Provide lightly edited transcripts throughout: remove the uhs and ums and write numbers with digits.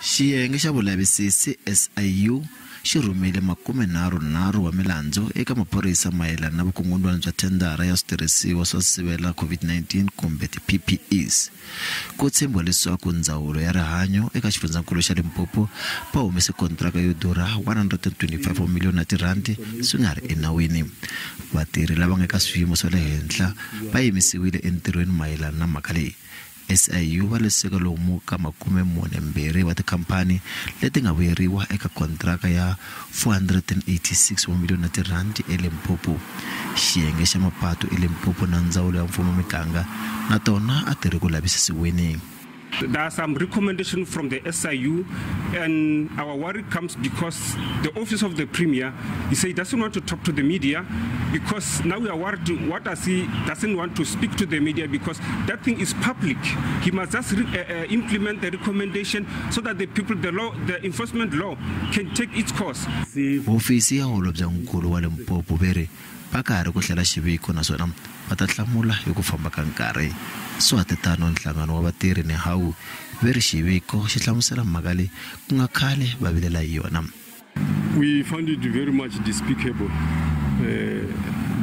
Xiyenge xa vulavisisi SIU xi rhumele 33 wa milandzu eka maphorisa mayelana na vukungundwani bya thendara ya switirhisiwa swa sivela COVID-19 kumbe ti-PPEs. Ku tshembiwa leswaku ndzawulo ya rihanyo eka xifundzankulu xa Limpopo va humese kontraka yo durha 125 wa miliyoni ya tirhandi swi nga ri enawini. Vatirhi lava nga eka swiyimo swa le henhla va yimisiwile entirhweni mayelana na mhaka leyi. SIU va leseka lomu ka 42 wa tikhamphani leti nga vuyeriwa eka kontraka ya 486 wa miliyoni ya tirhandi eLimpopo. Xiyenge xa mapatu eLimpopo na ndzawulo ya mfumo miganga na tona a ti ri ku lavisisiweni. There are some recommendations from the SIU, and our worry comes because the office of the Premier, he said he doesn't want to talk to the media because now we are worried what does he doesn't want to speak to the media because that thing is public. He must just implement the recommendation so that the people, the law, the enforcement law can take its course. Hofisi ya holobyenkulu wa Limpopo ve ri va ka ha ri ku hlela xiviko naswona va ta hlamula hi ku famba ka nkarhi. Swa tano nhlangano wa vatirhi NEHAWU ve ri xiviko xi hlamusela mhaka leyi ku nga khale va vilela hi yona. We found it very much despicable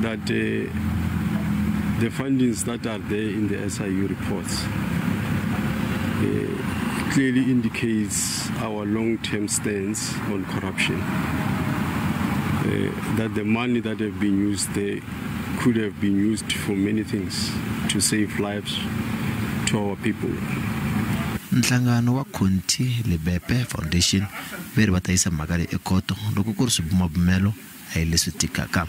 that the findings that are there in the SIU reports clearly indicates our long-term stance on corruption. That the money that have been used there could have been used for many things to save lives to our people. Nhlangano wa Conti Lebepe Foundation ve ri va ta yisa mhaka leyi ekhoto loko ku ri swibumabumelo a hi leswi tikaka.